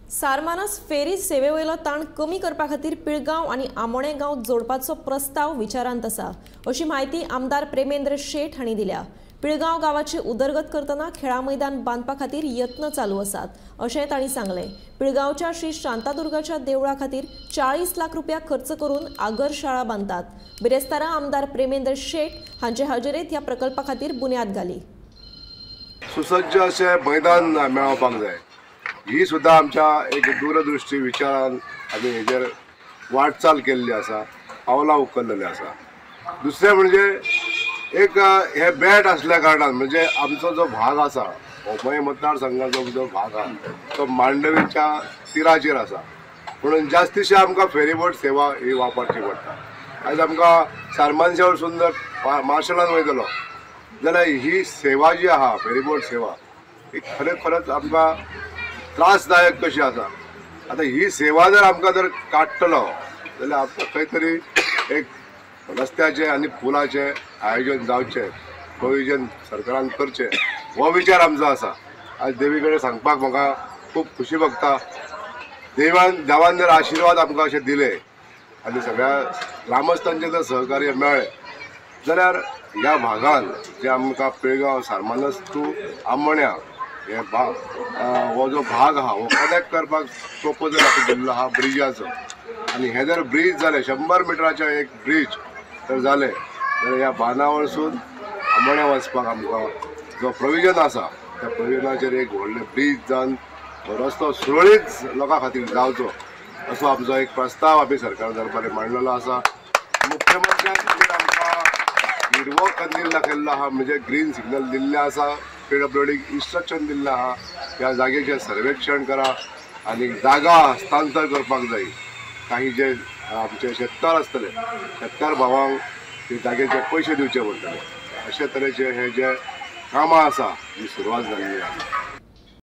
सारमानस फेरी सेवेवयलो ताण कमी करपा खातीर पिळगांव आनी आमोणें गांव जोडपाचो प्रस्ताव विचारांत आसा अशी म्हायती आमदार प्रेमेंद्र शेट हांणी दिल्या। पिळगांव गांवाची उदरगत करतना खेळा मैदान बांदपा खातीर यत्न चालू आसात अशें तांणी सांगलें। पिळगांवच्या श्री शांतादुर्गाच्या देवळा खातीर 40 लाख रुपया खर्च करून आगर शाळा बांदतात। बिरेस्तारा आमदार प्रेमेंद्र शेट हांचे हाजेरेंत ह्या प्रकल्पा खातीर बुन्याद घाली। सुसज्ज अशें मैदान मेळोवपाक जाय ही सुद्दां आमच्या एक दूरदृष्टी विचारान आमी हेजेर वाटचाल केल्ली आसा, पावलां उखल्लेली आसा। दुसरें म्हणजे एक हे बेट आसल्या कारणान म्हणजे आमचो जो भाग आसा मयें मतदारसंघाचो जो भाग आसा तो मांडवीच्या तिराचेर आसा, म्हणून जास्तीशी आमकां फेरीबोट सेवा ही वापरची पडटा। आयज आमकां सारमानशा वचून जर मार्शलान वयतलो जाल्यार ही सेवा जी आहा फेरीबोट सेवा ही खरें खरेंच आमकां त्रासदायक कशी आसा। आतां ही सेवा जर आमकां जर काडटलो जाल्यार आमकां खंय तरी एक रस्त्याचें आनी पुलाचें आयोजन जावचें, प्रोविजन सरकारान करचें हो विचार आमचो आसा। आज देवी कडेन सांगपाक म्हाका खूब खुशी भोगता। देवान जर आशिर्वाद आमकां अशें दिले आनी सगळ्या ग्रामस्थांचें जर सहकार्य मेळ्ळें जाल्यार ह्या भागान जे आमकां पिळगांव सारमानस टू आमोण्या हे भाग हो जो भाग आहा हो कनेक्ट करपाक प्रोपोजल आसा दिल्लो आहा ब्रिजाचो, आनी हे जर ब्रीज जालें 100 मिटराचें एक ब्रीज जर जालें जाल्यार ह्या बांदा वरसून आमोण्या वचपाक आमकां जो प्रोविजन आसा त्या प्रोविजनाचेर एक व्हडलें ब्रीज जावन रस्तो सुरळीत लोकां खातीर जावचो असो आमचो एक प्रस्ताव आमी सरकार दरबार मांडलेलो आसा। मुख्यमंत्र्यान आमकां हिरवो कंदील दाखयल्लो आहा, म्हणजे ग्रीन सिग्नल दिल्लें आसा, पीडब्ल्यूडीक इन्स्ट्रक्शन दिल्लें आहा ह्या जागेचें सर्वेक्षण करा आनी जागा हस्तांतर करपाक जाय। काही जे आमचे शेतकार आसतले शेतकार भावांक ते जागेचे पयशे दिवचे पडटले। अशे तरेचे हे जे कामां आसा ही सुरवात जाल्ली आसा।